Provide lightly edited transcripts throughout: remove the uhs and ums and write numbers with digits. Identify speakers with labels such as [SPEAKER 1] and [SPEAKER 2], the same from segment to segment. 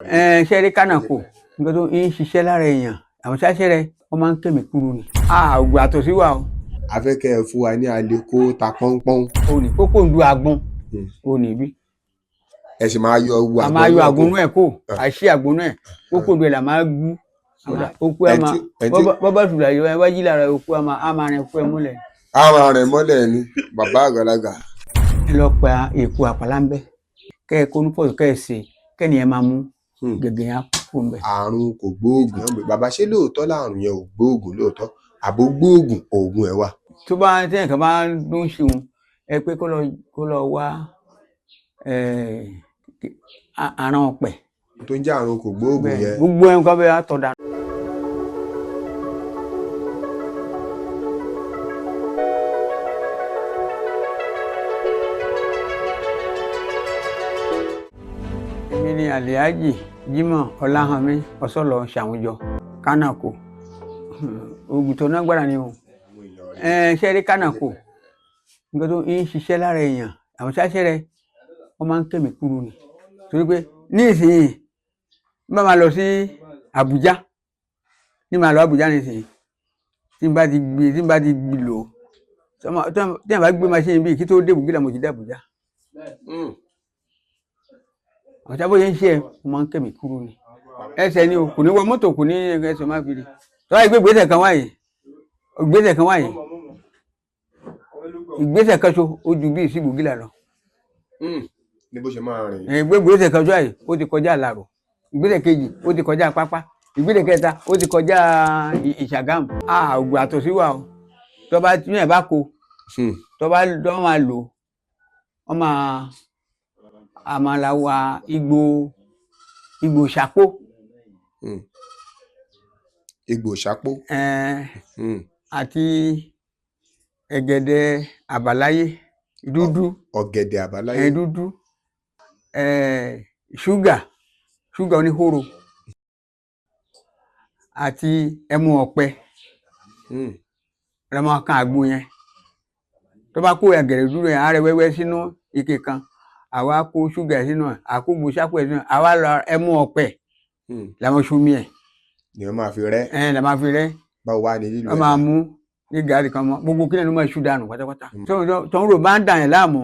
[SPEAKER 1] Ẹ ṣe rí kánàkò, nǹkan tó ń ṣiṣẹ́ lára èèyàn, àwọn ṣáṣẹ́ rẹ wọ́n máa ń kémi kúrú ni. Àgbà tó sí wa o.
[SPEAKER 2] A fẹ́ kẹ́ ẹ fún wa ní àlékó ta pọ́npọ́n.
[SPEAKER 1] Òní kókó ń du àgbọn òní bí.
[SPEAKER 2] Ẹ sì máa yọ ewu
[SPEAKER 1] A máa yọ àgbọn nú ẹ̀ kó àṣì àgbọn nú ẹ̀, kókó ń du ẹ̀ là máa gbú. Okú ẹ máa bọ́bá tùlà yọ ẹ wájú lára okú ẹ máa á máa rìn okú ẹ múlẹ̀.
[SPEAKER 2] A máa rìn mọ́lẹ̀ ni bàbá àgbàlagbà.
[SPEAKER 1] Ẹ lọ pa èkó àpàlà ń bẹ, kẹ́ ẹ kó ní pọ̀jù, kẹ́ ẹ sè, kẹ́ni ẹ máa mú gègé yẹn kó ń bẹ.
[SPEAKER 2] Àrùn kò gbóògùn bàbá, ṣé lóòótọ́ láàrùn yẹn ò gbóògùn lóòótọ́, àbó gbóògùn, òògùn ẹ̀ wà?
[SPEAKER 1] Tó bá tẹ́yìn kan bá ń ṣe òun ẹ pé kó lọ wá àrùn ọ̀pẹ.
[SPEAKER 2] Tó ń jẹ́ àrùn kò gbóògùn yẹn.
[SPEAKER 1] Gbogbo ẹ̀ nǹkan bẹ́ẹ̀ á tọ̀ dànù. Èmi ni Àlìhájì Jímọ̀ Ọláhànmí Ọ̀sọ́lọ̀ Ṣàwùjọ Kánàkò, oògùn tó nágbára ni o. Ṣe rí kánàkò, nǹkan tó ń ṣiṣẹ́ lára èèyàn, àwọn ṣáṣẹ́ rẹ wọ́n máa ń kémi kúrú ni. Torí pé ní ìsinyìí bá máa lọ sí Àbújá, ní máa lọ Àbújá nísìnyí, tí n bá ti gbé tí n bá ti lò tí n bá gbé machine bíi kí tó dé Bùgílà, mo ti dé Àbújá. Àwọn sábà yẹn ń ṣe ẹ wọ́n máa ń kémi kúrú ni. Ẹsẹ̀ ni o, kò ní wọ mọ́tò, kò ní ẹsẹ̀ má fi rí tọ́wá ìgbé ìgbésẹ̀ kan wáyé, ìgbésẹ̀ kan wáyé, ìgbésẹ̀ kan ṣo ó ju bíi sí Bùgílà lọ.
[SPEAKER 2] Ní bó ṣe máa rìn.
[SPEAKER 1] Ìgbé ìgbésẹ̀ kan ṣo àyè ó ti kọjá Àlàrò, ìgbésẹ̀ kejì ó ti kọjá Pápá, ìgbésẹ̀ kẹta ó ti kọjá Ìṣàgámù. Àgbà tó sí wa o, tọ́ba tí yẹn bá ko tọ́ba tọ́ máa lò wọ́n máa àmàlà wa igbó ṣàpó.
[SPEAKER 2] Egbò ṣàpó.
[SPEAKER 1] Àti ẹ̀gẹ̀dẹ̀ àbáláyé dúdú.
[SPEAKER 2] Ọ̀gẹ̀dẹ̀ àbáláyé.
[SPEAKER 1] Dúdú, ṣúgà oníhóró àti ẹmu ọ̀pẹ. Rẹ máa kan àgbo yẹn. Tó bá kó ẹ̀gẹ̀dẹ̀ dúdú yẹn, á rẹ wẹ́wẹ́ sínú ike kan, àwa kó ṣúgà sínú ẹ̀, àkógbò ṣàpò ẹ̀ sínú ẹ̀, àwa lọ ẹmu ọ̀pẹ làwọn ṣomi ẹ̀.
[SPEAKER 2] Ni wọ́n máa fi rẹ́.
[SPEAKER 1] Ẹ̀ là máa fi rẹ́.
[SPEAKER 2] Báwo wá ní lílo ẹ̀?
[SPEAKER 1] Wọ́n máa mú ní gàrí kan mọ́, gbogbo kílẹ̀ ló máa ṣú dànù pátápátá. Tó ń rò bá ń dà yẹn láàmú,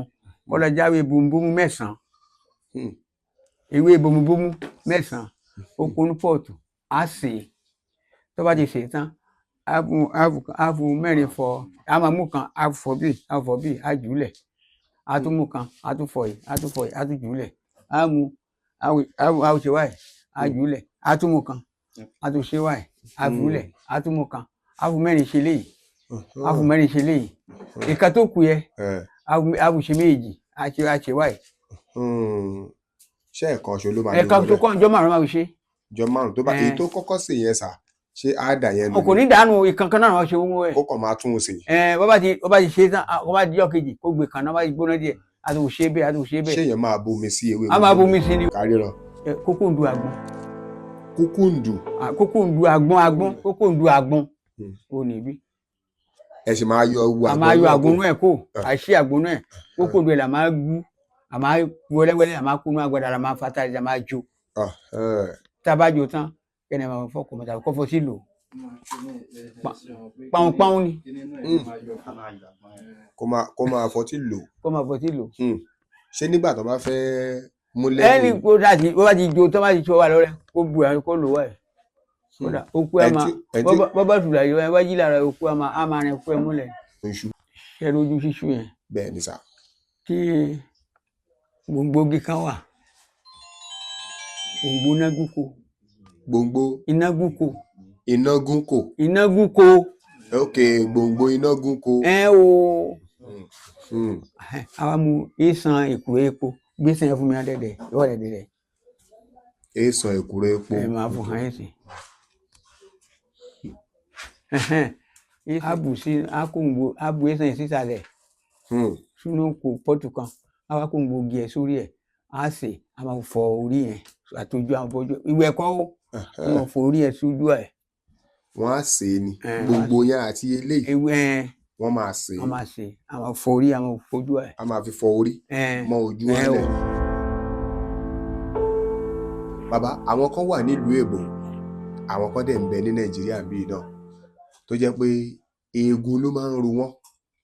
[SPEAKER 1] kó lọ jáwé bùnbùn 9, ewé bùnbùn 9, ó kún pọ̀tù, á sè é. Tó bá ti sè é tán, á fún mẹ́rin fọ, á máa mú kan, á fọ bíi, á fọ bíi, á jù ú lẹ̀, á tún mú kan, á tún fọ yìí, á tún fọ yìí, á tún jù ú lẹ̀, á mú, á ṣe wáyìí, á jù ú lẹ̀, á tún mú kan, á tún ṣe wáyìí, á jù ú lẹ̀, á tún mú kan, á fún mẹ́rin ṣe léyìí, á fún mẹ́rin ṣe léyìí. Ìka tó kù yẹ, á fún ṣe méjì, á ṣe wáyìí.
[SPEAKER 2] Ṣé ẹ̀kan ṣo ló máa
[SPEAKER 1] lò? Ẹ̀kan tó kọ́ ọjọ́ 5 máa fi ṣe.
[SPEAKER 2] Ọjọ́ 5 tó bá èyí tó kọ́kọ́ sè yẹn sà, ṣé á dà yẹn nù?
[SPEAKER 1] Kò ní dànù, ìkankan náà wọ́n ṣe owó ẹ̀.
[SPEAKER 2] Ó kàn máa tún un sè.
[SPEAKER 1] Bọ́ bá ti ṣe tán, bọ́ bá di ọjọ́ kejì, kó gbé kan náà, bá ti gbóná díẹ̀, á tún ṣe bẹ́ẹ̀, á tún ṣe bẹ́ẹ̀.
[SPEAKER 2] Ṣé èèyàn máa bomi sí ewé?
[SPEAKER 1] A máa bomi sí ni.
[SPEAKER 2] Káríran.
[SPEAKER 1] Kókó ń du àgbọn.
[SPEAKER 2] Kókó ń dù.
[SPEAKER 1] Kókó ń du àgbọn, àgbọn, kókó ń du àgbọn ò ní bí.
[SPEAKER 2] Ẹ sì máa yọ ewu àgbọn.
[SPEAKER 1] A máa yọ àgbọn nú ẹ̀ kó àṣì àgbọn nú ẹ̀, kókó ń du ẹ̀ là máa gbú, a máa wẹ́lẹ́wẹ́lẹ́, a máa kúnú agbada, a máa fata, a máa jó. Tá a bá jó tán, kẹ́ni máa fọkọ̀ mọ́ta kọ́fọ́ sí lò pàwọn ni.
[SPEAKER 2] Kó máa fọtí lò.
[SPEAKER 1] Kó máa fọtí lò.
[SPEAKER 2] Ṣé nígbà tó bá fẹ́ mú lẹ́nu.
[SPEAKER 1] Ẹni kó láti bó bá ti jó tó bá ti tó wà lọ́rẹ́, kó bu ẹ̀, kó lò wá ẹ̀. Kódà okú ẹ̀ máa bọ́ bá tùlà yọ ẹ wájú lára okú ẹ̀ máa á máa rìn okú ẹ̀ múlẹ̀. Ṣé lójú ṣíṣú yẹn.
[SPEAKER 2] Bẹ́ẹ̀ ni sà.
[SPEAKER 1] Tí gbòǹgbògi kan wà, gbòǹgbò inágúnko.
[SPEAKER 2] Gbòǹgbò.
[SPEAKER 1] Inágúnko.
[SPEAKER 2] Inágúnko.
[SPEAKER 1] Inágúnko.
[SPEAKER 2] Ok, gbòǹgbò inágúnko.
[SPEAKER 1] Ẹ o. Àwa mú ìsàn èkùrọ́ epo, gbèsè yẹn fún mi dẹ́dẹ̀ ìwọ dẹ́dẹ̀.
[SPEAKER 2] Ìsàn èkùrọ́ epo.
[SPEAKER 1] Ẹ máa fún hàn yín sí. A bù sí akóńgbò, a bù ìsàn yẹn sísàlẹ̀ sínú kò pọ́tù kan, a wá kóńgbò gi ẹ̀ sórí ẹ̀, a sè, a máa fọ orí yẹn àtọjú àwọn fọjú ìwẹ̀ kọ́ ó, a máa fọ orí yẹn sójú ẹ̀.
[SPEAKER 2] Wọ́n á sè é ni gbogbo yẹn àti eléyìí, wọ́n máa sè é.
[SPEAKER 1] Wọ́n máa sè é, a máa fọ orí, a máa fojú ẹ̀.
[SPEAKER 2] A máa fi fọ orí mọ ojú ẹ̀ lẹ̀. Bàbá, àwọn kan wà nílùú èbó, àwọn kan dẹ̀ ń bẹ ní Nàìjíríà bíi náà, tó jẹ́ pé eegun ló máa ń ro wọ́n,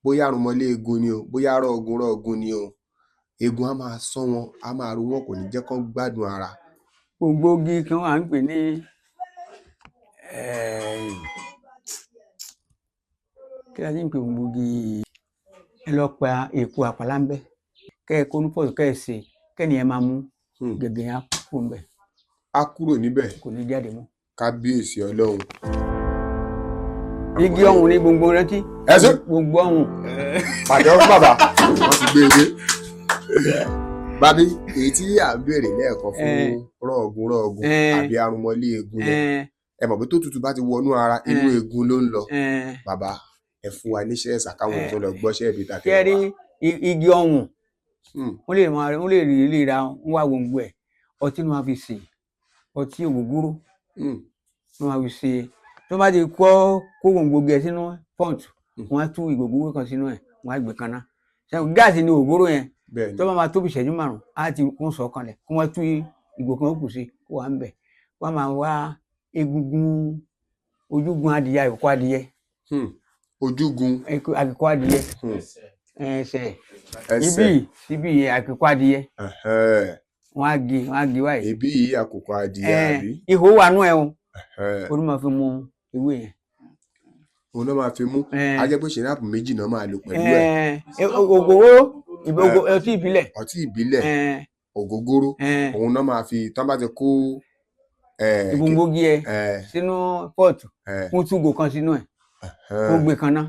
[SPEAKER 2] bóyá àrùnmọ́lé eegun ni o, bóyá rọ́ọ̀gùn rọ́ọ̀gùn ni o, eegun á máa sán wọn, á máa ro wọn, kò ní jẹ́ kán gbádùn ara.
[SPEAKER 1] Ògbógi kan wà ń pè ní kí la ti ń pè ògbógi? Ẹ lọ pa èpo àpàlà ń bẹ, kẹ ẹ kó ní pọ̀jù, kẹ ẹ sè, kẹ́ni ẹ máa mú gègé yẹn á kúrò ń bẹ.
[SPEAKER 2] Á kúrò níbẹ̀?
[SPEAKER 1] Kò ní jáde mọ́.
[SPEAKER 2] Kábíyèsí Ọlọ́run.
[SPEAKER 1] Igi ọ̀hún ní gbogbo rántí.
[SPEAKER 2] Ẹ ṣe.
[SPEAKER 1] Gbogbo ọ̀hún.
[SPEAKER 2] Pàdé ọ̀fun bàbá, wọ́n ti gbé e dé. Bábí, èyí tí à ń béèrè lẹ́ẹ̀kan fún rọ́ọ̀gùn rọ́ọ̀gùn àbí arúmọlé eegun yẹn, ẹ mọ̀ pé tó tutù bá ti wọnú ara, inú eegun ló ń lọ. Bàbá, ẹ fún wa níṣẹ́ ẹ̀sà káwọn tó lọ gbọ́ṣẹ́ ibi tàbí
[SPEAKER 1] Kẹ́rí igi ọ̀hún, wọ́n lè máa, wọ́n lè rí lè ra, wọ́n wá gbòǹgbò ẹ̀, ọtí ni wọ́n fi sè, ọtí ògógóró ni wọ́n fi sè. Tó bá ti kọ́ kó gbòǹgbò gẹ̀ sínú pọ́ǹtù, wọ́n á tú ìgògóró kan sínú ẹ̀, wọ́n á gbé kaná. Gáàsì ni ògógóró yẹn.
[SPEAKER 2] Bẹ́ẹ̀ ni.
[SPEAKER 1] Tó bá máa tóbi ìṣẹ́jú 5, á ti kún sọ kanlẹ̀, kó wọ́n tú ìgò kan ó kù sí kó wà ń bẹ̀. Wọ́n máa wá egungun ojúgun adìyẹ, àkùkọ adìyẹ.
[SPEAKER 2] Ojúgun.
[SPEAKER 1] Àkùkọ adìyẹ, ẹsẹ̀
[SPEAKER 2] Ẹsẹ̀.
[SPEAKER 1] ibi síbi yẹn, àkùkọ adìyẹ. Wọ́n á gé wáyé.
[SPEAKER 2] Ibi yìí, àkùkọ adìyẹ, àbí?
[SPEAKER 1] Ihò wà nú ẹ o. Ó ní máa fi mu ewé yẹn.
[SPEAKER 2] Òun náà máa fi mú. Á jẹ́ pé ṣìnáàpù méjì náà máa lò pẹ̀lú ẹ̀.
[SPEAKER 1] Ògógóró, ọtí ìbílẹ̀.
[SPEAKER 2] Ọtí ìbílẹ̀, ògógóró, òun náà máa fi tán bá ti kó
[SPEAKER 1] Ìgbòǹgbògi ẹ sínú pọ́ọ̀tù, kún túgò kan sínú ẹ̀, kó gbé kan ná.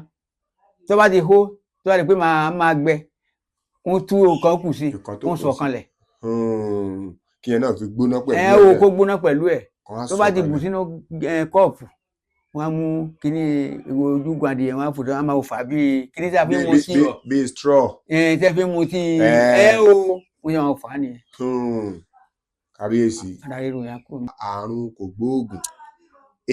[SPEAKER 1] Tó bá ti hó, tó bá di pé máa gbẹ, kún tú kan kù sí,
[SPEAKER 2] Ìkan tó
[SPEAKER 1] kún
[SPEAKER 2] kù
[SPEAKER 1] sọ
[SPEAKER 2] sí.
[SPEAKER 1] kanlẹ̀.
[SPEAKER 2] Kí ẹ náà fi gbóná pẹ̀lú
[SPEAKER 1] Ẹ
[SPEAKER 2] ẹ̀
[SPEAKER 1] o
[SPEAKER 2] bẹ́ẹ̀.
[SPEAKER 1] Kó gbóná pẹ̀lú ẹ̀.
[SPEAKER 2] Kán á
[SPEAKER 1] Tó bá
[SPEAKER 2] sọ
[SPEAKER 1] ti bù
[SPEAKER 2] kalẹ̀.
[SPEAKER 1] sínú kọ́ọ̀pù, wọ́n á mú kíní ìwé ojúgun adìyẹ, wọ́n á fò tó, wọ́n á máa fà bíi kíní tí a fi ń mu tí.
[SPEAKER 2] Bíi straw.
[SPEAKER 1] Tí a fi ń mu tí ẹ o, wọ́n yà wọ́n fà á nìyẹn.
[SPEAKER 2] Kábíyèsí.
[SPEAKER 1] Ara ríro yẹn á kúrò.
[SPEAKER 2] Àrùn kò gbóògùn,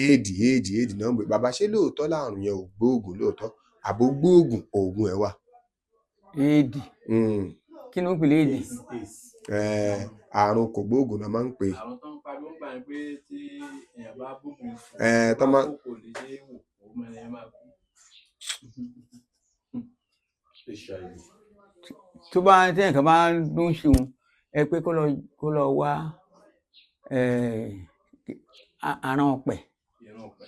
[SPEAKER 2] éèdì éèdì éèdì náà ń pè. Bàbá, ṣé lóòótọ́ làrùn yẹn ò gbóògùn lóòótọ́, àbó gbóògùn, òògùn ẹ̀ wà?
[SPEAKER 1] Éèdì? Kí ló ń pè léèdì?
[SPEAKER 2] Àrùn kò gbóògùn náà máa ń pè é.
[SPEAKER 3] Àwọn tó ń pariwo ń gbà yẹn pé tí èèyàn bá bóbìnrin sùn,
[SPEAKER 2] Tó
[SPEAKER 3] tó bá
[SPEAKER 2] máa
[SPEAKER 3] kó kò lè ṣe é wò, òun ẹni yẹn máa kú.
[SPEAKER 4] HIV.
[SPEAKER 1] Tó bá tí nǹkan bá ló ń ṣeun ẹ pé kó lọ wá àrùn ọ̀pẹ.
[SPEAKER 3] Ìran ọ̀pẹ.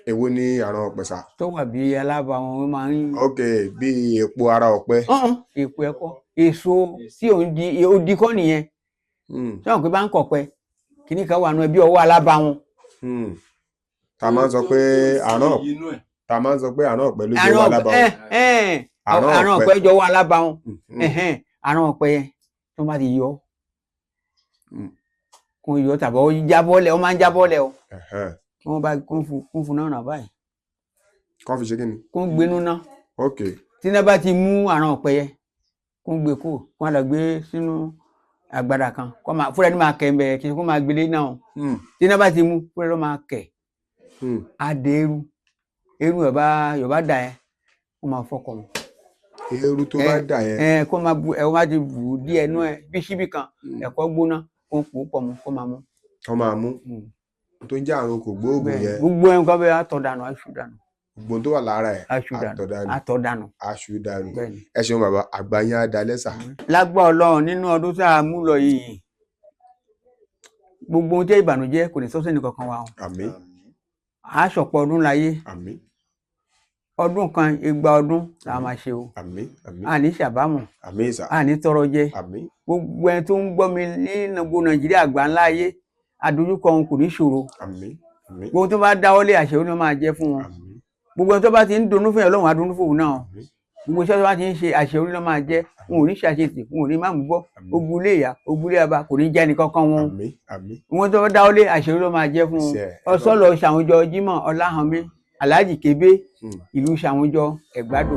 [SPEAKER 2] Èwo ni àrùn ọ̀pẹ sà?
[SPEAKER 1] Tó wà bí alábàáwọn máa ń.
[SPEAKER 2] Ok, bí èpo ara ọ̀pẹ.
[SPEAKER 1] Ọ̀hún, èpo ẹ̀kọ́, èso tí òun di odi kọ́ nìyẹn. Tí wọn pè bá ń kọ̀pẹ, kìíní kan wà nù ẹ bí ọwọ́ alábàáwọn.
[SPEAKER 2] Ta máa ń sọ pé àrùn
[SPEAKER 3] Èyí inú ẹ̀.
[SPEAKER 2] Ta máa ń sọ pé àrùn ọ̀pẹ ló jẹ́
[SPEAKER 1] Àrùn
[SPEAKER 2] wà
[SPEAKER 1] ọ̀pẹ
[SPEAKER 2] lábàwọn. Àrùn
[SPEAKER 1] àrùn
[SPEAKER 2] ọ̀pẹ.
[SPEAKER 1] ọ̀pẹ jọ wọ alábàáwọn. Àrùn ọ̀pẹ yẹn, tó bá ti yọ, kó yọ tàbí ó jábọ́lẹ̀, ó máa ń jábọ́lẹ̀ o. Kí wọ́n bá kún fún náà rà báyìí.
[SPEAKER 2] Kán fi ṣe kí ni?
[SPEAKER 1] Kó gbénú ná. Tí iná bá ti mú àrùn ọ̀pẹ yẹn, kó gbé kó kó lọ gbé sínú agbada kan, kó máa fúnra ní máa kẹ̀ ń bẹ̀, kí kó máa gbélé náà o. Tí iná bá ti mú, fúnra ló máa kẹ̀. Á dé eru, eru yọba yọba dà yẹn, kó máa fọkọ̀ wọn.
[SPEAKER 2] Eérú tó bá dà yẹn?
[SPEAKER 1] Ẹ kó máa bu ẹ, wọ́n bá ti bù ú díẹ̀ nú ẹ bí síbí kan, ẹ̀kọ́ gbóná, kó pò ó pọ̀ mọ́, kó máa mú.
[SPEAKER 2] Kán máa mú. Tó ń jẹ́ àrùn kò gbóògùn
[SPEAKER 1] Bẹ́ẹ̀
[SPEAKER 2] yẹn.
[SPEAKER 1] Gbogbo ẹ̀ nǹkan bẹ́ẹ̀, á tọ̀ dànù, á ṣù dànù.
[SPEAKER 2] Gbogbo ohun tó wà lára ẹ̀,
[SPEAKER 1] á ṣù dànù.
[SPEAKER 2] Àtọ̀dànù.
[SPEAKER 1] Á tọ̀ dànù.
[SPEAKER 2] Aṣù dànù.
[SPEAKER 1] Bẹ́ẹ̀ ni.
[SPEAKER 2] Ẹ ṣeun bàbá, àgbà yín á dalẹ́ sà.
[SPEAKER 1] Lágbára Ọlọ́run, nínú ọdún tá a mú lọ yìí, gbogbo ohun tí ìbànújẹ́ kò ní sọ́sẹ́ nìkankan wa o.
[SPEAKER 2] Àmín.
[SPEAKER 1] A ṣọ̀pọ̀ ọdún láyé.
[SPEAKER 2] Àmín.
[SPEAKER 1] Ọdún kan, 200 ọdún la máa ṣe o.
[SPEAKER 2] Àmín, àmín.
[SPEAKER 1] A ní ṣàbámọ̀.
[SPEAKER 2] Àmín sà.
[SPEAKER 1] A ní tọrọ jẹ.
[SPEAKER 2] Àmín.
[SPEAKER 1] Gbogbo ẹni tó ń gbọ́ mi ní gbogbo Nàìjíríà, àgbà ńlá ayé, àdójúkọ òun kò ní ṣòro.
[SPEAKER 2] Àmín, àmín.
[SPEAKER 1] Gbogbo tó bá dáwọ́lé, àṣẹ òun ni wọ́n máa jẹ́ fún wọn.
[SPEAKER 2] Àmín.
[SPEAKER 1] Gbogbo ẹni tó bá ti ń dunnú fún yẹn, Ọlọ́run á dunnú fún òun náà.
[SPEAKER 2] Àmín.
[SPEAKER 1] Gbogbo iṣẹ́ tó bá ti ń ṣe, àṣẹ orí ló máa jẹ́. Wọn ò ní ṣàṣetì, wọn ò ní má mú gbọ́.
[SPEAKER 2] Àmín.
[SPEAKER 1] Ogun ilé ìyá, ogun ilé bàbá kò ní jẹ́ ẹnì kankan wọn.
[SPEAKER 2] Àmín, àmín.
[SPEAKER 1] Wọn tó bá dáwọ́lé, àṣẹ orí ló máa jẹ́ fún wọn.
[SPEAKER 2] Ṣe ẹ
[SPEAKER 1] Ọsọlọ Ṣàwùjọ Jimoh Ọláhànmí, Alhaji Kébé, ìlú Ṣàwùjọ, Ẹ̀gbádò.